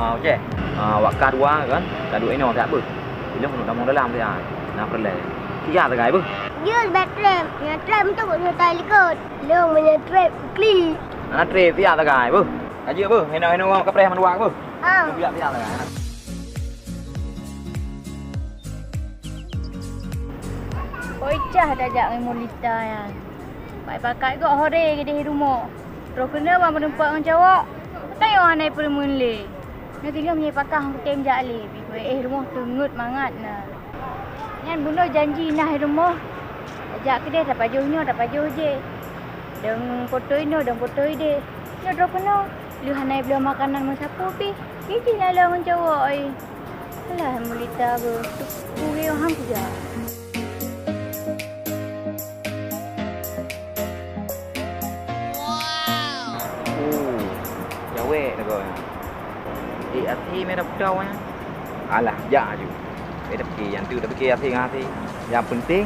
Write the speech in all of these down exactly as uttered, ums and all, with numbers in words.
Ah, Uceh. Ah, awak ka dua kan? Ka duek inoe siat beuh. Ilong keuneuk tamong dalam siat. Na peureulèe. Tiga sagai beuh. Jeuet bèk trép. Nyang trép untuk nyang tai likot. Long meunyoe trép kli. Na trép tiga sagai beuh. Ka jeuet beuh. Hino-hino ngon kapreh mandua beuh. Ah. Biak-biak sagai. Oi cah tajak ngon Mulita nyan. Pai pakat gok hore keudeh rumoh. Troh keunoe ban meurumpok ngon cowok. Tanyoe hana peureumeun lé. Nyoe tinggai meunyoe pakah kutem jak lé. Bikui éh rumoh teungeut mangat na. Nyan bunoe janji nah rumoh. Tajak keudeh tapajoh nyoe tapajoh jéh. Dong poto inoe dong poto ideh. Nyoe troh keunoe. Lheueh hana bloe makanan meusapeue pih. Jijih laloe ngon cowok ai. Alah, Mulita beuh. Teupeu geuh han kujak. Oh, jawek lagoe nyan. Eh, até mé dapeudawa nyan. Alah, jak aju. Eh, tapi nyang tu tapi até ngon até. Nyang penting,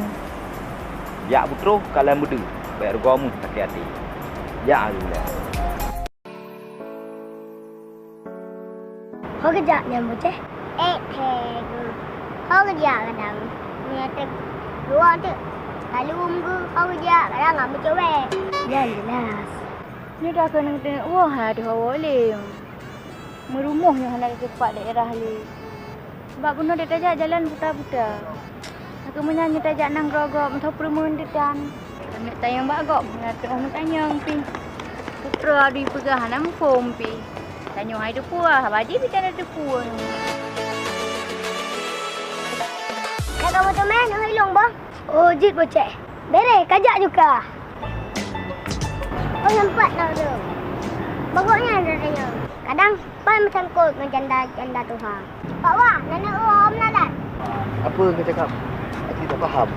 jak beutroh kalon beudeuh. Bèk rugoe meuh sakét até. Jak aju lah. Ho geujak nyan Buceh? Eh, Tegu. Ho geujak kadang. Meunyoe trép dua teuk. Lalu umgu ho geujak kadang nggak meucewek. Nyan jelas. Nyoe dah keuneuk teuneuk woe hai deuh awak lé. Meurumoh nyoe hana teupat daerah lé. Bak bunoe tajak jalan buta-buta. Takeumeunyan nyoe tajak nanggroe gob meutoh peureumeun teutan. Aneuk tanyong bak gob na teungoh meutanyong pih. Putroe adu ipeugah hana muphom pih. Tanyoe hai teupeue, haba jih pih hana teupeue. Ka kamoe teumé nyoe ilong boh. Oh, jeuet Buceh. Bere, kajak juga. Oh, sempat nak tu. Bagok nyan dah tanyong. Kadang Pan meusangkot ngon janda-janda tuha. Pak Wah, nyan nyoe Om Nadan. Apa kau cakap? Aku tak faham.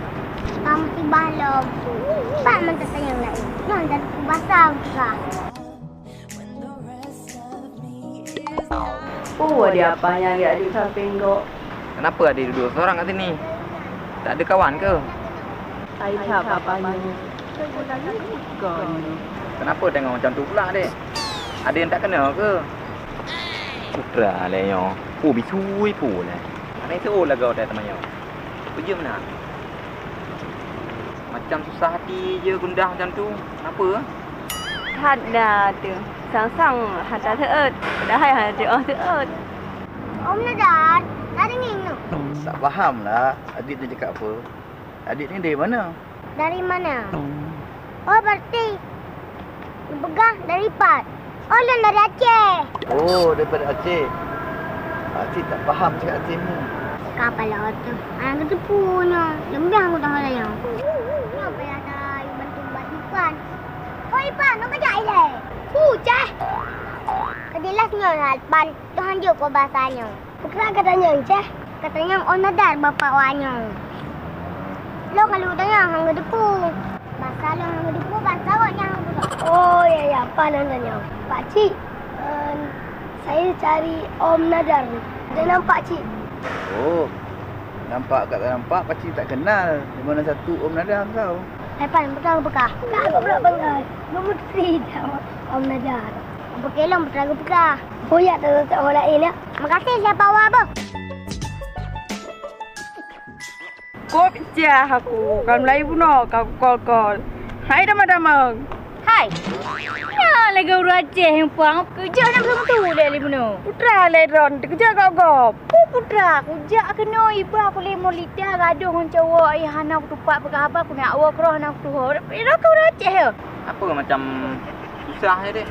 Kamu tiba lom. Pak mantap tanyong lain. Nyoe dan bahasa buka. Oh, ada apa yang dia ada samping kau? Kenapa adik duduk seorang kat sini? Tak ada kawan ke? Ai that bapaknya. Kenapa tengok macam tu pula, dek? Ada yang tak kena ke? Putra leh nyoe. Pu bisui pu leh. Aneuk seuôt lagèe watèe teumanyong. Peue jeuet meunan? Macam susah hati je gundah macam tu. Kenapa? That na tu. Sang-sang hana seuôt. Padahai hana teuôt seuôt. Om Nadar, na deungoe nyoe. Tak faham lah, adik ni cakap apa. Adik ni dari mana? Dari mana? Oh, berarti geupeugah dari pat. Oh, lôn dari Aceh. Oh, daripada Aceh. Adik tak faham cakap Aceh ni. Kapal laut tu. Anak geuteupeue nyoe. Leumbah aku tahu lah nyoe. Nyoe payah dah bantu buat ikan. Oh, ipan, nyoe kejap ilèe. Hu, cah. Keujelas nyoe lah, pan. Tuhan jeuet keu basa nyoe. Peue keuh ka tanyong, Ceh? Ka tanyong Om Nadar bapak awak nyoe. Lôn ka lheueh tanyong hana geuteupeue. Basa lôn hana geuteupeue, basa awak nyan hana geuteupeue. Oh, ya, ya, apa lôn tanyong? Pakcik, eh, saya cari Om Nadar. Ada nampak, Cik? Oh, nampak kat tak nampak, pakcik tak kenal. Di mana satu Om Nadar kau? Epan, peue keuh ka? Ka goblok bangai. Meumutri dah Om Nadar. Bukilong putra geupeugah. Buyak teuteuek ho laén, ya. Makasih, siapa wa boh. Kop jah aku, kan mulai bunoe ka kol-kol. Hai dama-dama. Hai. Ya, lagèe ureueng Aceh nyang puang. Keujah nyang beutôi-beutôi lé bunoe. Putra lé droen, teukeujah gop-gop. Peue putra, kujak keunoe iba kulét Molita gadoh ngon cowok, eh, hana kutupat peugah haba, kuneuk woe keudroe hana kutuho. Ira keu ureueng Aceh, ya? Apa macam susah je deh.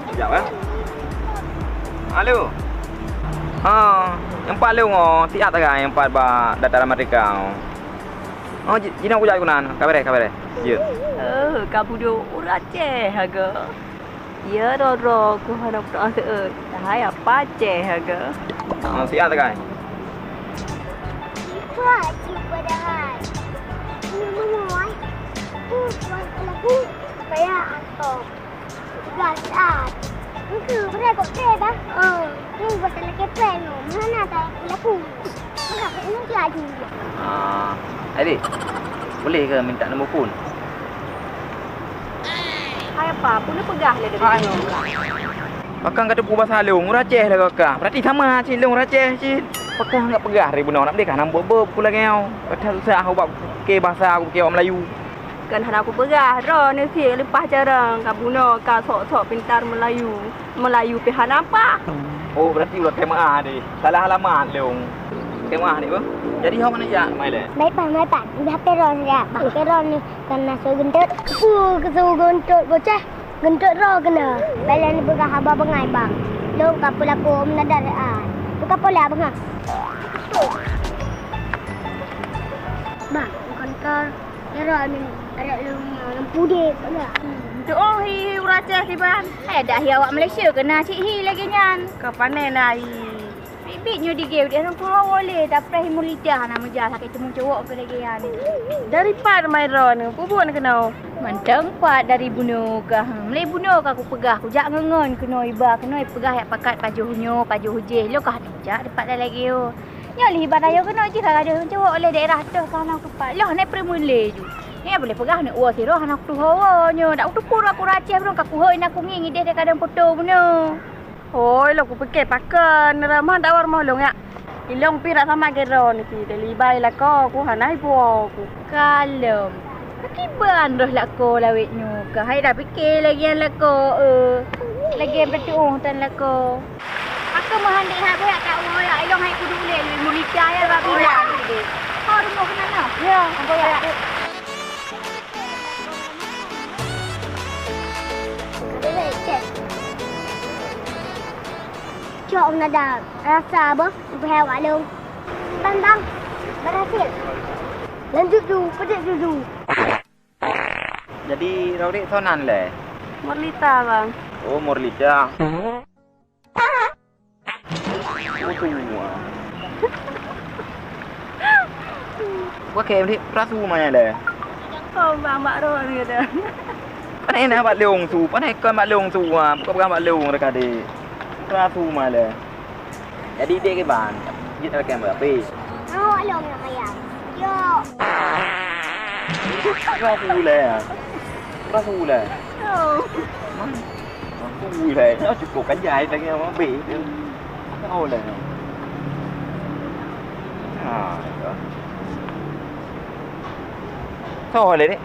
Sekejap, eh. Halo. Ha, nyang pat lôn, oh, siat sagai nyang pat bak dataran merdeka, oh. Oh, ji-, jinoe kujak keunan. Ka bereh, ka bereh. Ya. Eh, ka budok ureueng Aceh, haga. Ya, roro ku hana peudoa seuôt. Hai apa Aceh, haga. Ha, siat sagai. Ipa cit padahai. Ini memuai. Uh, tuan pelaku. Kaya atau. Gasat. Engke, berai kok teh dah. Oh, ni pasal lagi pen. Mana tak pelaku. Enggak, ini dia aja. Ah, Adi, boleh ke minta nombor phone? Hai, Apa pun peugah lé dari Hai. Pakon ka teupeu basa lôn, ureueng Aceh lagèe kah. Berarti sama cit lôn ureueng Aceh cit. Pakon ka peugah dari bunoe, nak merdeka nam bôh-bôh peue lagèe nyoe. Padahai susah ubak ke basa aku ke awak Melayu. Kan hana kupeugah, droeneuh cit leupah carông, ka bunoe ka sok-sok pintar Melayu. Melayu pih hana paih. Oh, berarti udah T M A deh. Salah alamat lôn. T M A ni, Bang. Jadi, hok mana jak, Mai, leh? Baik, Bang, baik, Bang. Udah peron ya, Bang. Peron ni kan nasu gendut. Ku kesu gendut bocah. Gendut roh kena. Bela ni peugah haba bangai, Bang. Lôn ka peulaku meunadar, ah. Buka pola, Bang, ha. Bang, kantor. Kira ni, ada lôn nyang pudek pula. Hmm, tu oh, hi, hi, ureueng Aceh kiban. Eh, dah hi awak Malaysia kena cit hi lagèe nyan. Ka panen ai. Bit-bit nyoe digeu di aneuk tuha boleh, tapi mulita hana meujah sakét teumu cowok keu lagèe nyan. Dari pat mai droeneuh, peue buet keunoe? Mantong pat dari bunoe kah. Mulai bunoe ka kupeugah, kujak ngon-ngon keunoe iba, keunoe peugah jak pakat pajoh nyoe, pajoh jéh. Lôn ka hana jak dipat lagèe nyoe. Nyoe lé iba rayeuk keunoe jih ka gadôh meucowok lé daerah toh ka hana kupat. Lôn hana peureulèe ju. Nyoe boleh peugah aneuk woe sidroe hana kutuho woe nyoe. Dak kuteupue ureueng Aceh beurong ka kuhôi na kungieng idéh deh kadang poto bunoe. Hôi, lôn kupike pakon, ramah dak war moh lôn yak. Ilong pih rak sama gero niki, teulibai lakoe ku hana ipuwoe ku. Kalom. Pakiban roh lakoe lawét nyoe ka hai dak pike lagèe lakoe, eh. Lagèe beuteuoh tan lakoe. Aku meuhan dek hak boyak tak woyak ilong hai kudu ulèe lé meulica ya bak bilang tadi. Oh, rumoh keunan nah. Ya, boyak. Cok nada rasa boh beuhe wak lông. Bang, bang, berhasil. Lanjut tu, pedik susu. Jadi, Rodrik sonan lé? Murlita, Bang. Oh, Murlita. Oh, tu. Bukan kayak ni, perasu mana lé? Oh, Bang, Bang Ron gitu. Pane na bak lông su, pane kon bak lông su, ha, bukan, bukan bak lông dekat dek. Perasu mana lé? Jadi dek ke ban, jit dekat berapa? Oh, lông nak mayang. Yo. Perasu lé. Perasu lé. Oh. Ui, hai, nyoe cukup kan jai lagi sama be. Oh, lah. Ha, ya. Soe lé ni?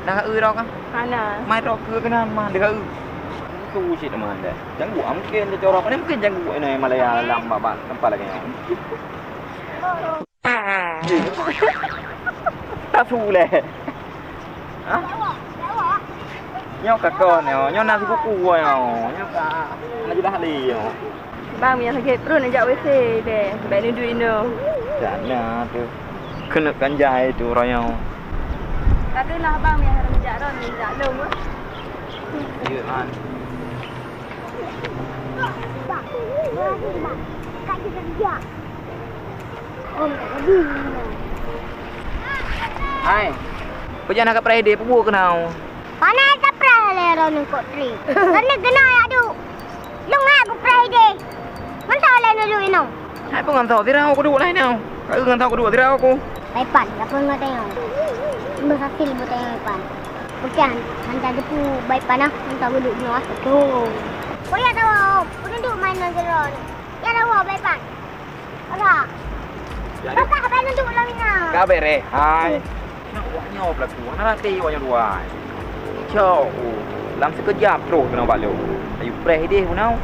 Dah ka eu rok ah? Hana. Mai rok keu keunan mah dah ka eu. Tu cit mah dah. Janggut ah, mungkin dia corok ni mungkin janggut ni Malaya lam bak, bak tempat lagi. Tasu lé. Ha? Nyoe ka kon nyoe, nyoe na sibuku nyoe. Nyoe ka na jeulaih lé nyoe. Bang, miyah lagèe trôn jak W C deh, bèk neuduek inoe. Jana tu. Keuneuk kan jai tu royong. Ka teulah bang, miyah hareuem jak ron, jak lôn. Iya, man. Hai, peue nyang na kapreh idéh, peubuet keunoe? Pane tapreh lé droeneuh kok tri. Droeneuh keunoe adu. Lôn hana kupreh idéh. Mantong lé neulheueh inoe. Hai peue ngon soe sira kuduek lé inoe? Ka eu ngon soe kuduek sira ku. Bai Pan, ka peue ngon tanyoe? Imbah hasil buet tanyoe Bai Pan. Bukan, hana teupeu Bai Pan ah, mantong kuduek nyoe ah. Betul. Oh ya tahu, kuduek main ngon sira. Ya tahu Bai Pan. Ada. Jadi, bakah abang nunduk lam ina. Ka bereh, hai. Nak awak nyoe pelaku, hana rate awak nyoe dua. Cok, lam sekejap troh keunoe bak lôn. Ayu preh idéh bunoe.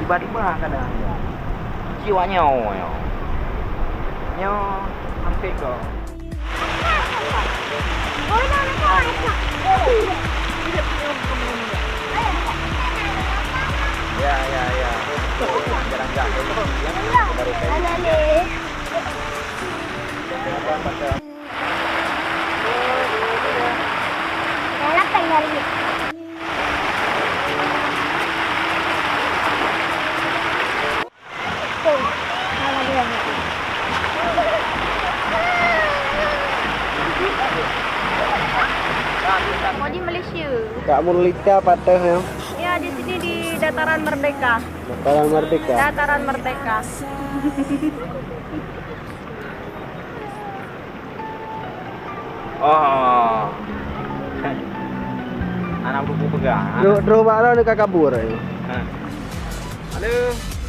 Tiba-tiba ka na nyoe. Ci awak nyoe, nyoe. Nyoe, hampir kau. Ya, ya, ya. Jarang-jarang. Baru kali. Dah lapan hari. Mau di Malaysia. Kak Murlita patah ya. Ya, di sini di Dataran Merdeka. Dataran Merdeka. Dataran Merdeka. Oh. Hana Aku peugah. Droe, droe bak droe ka kabur. Ha. Halo.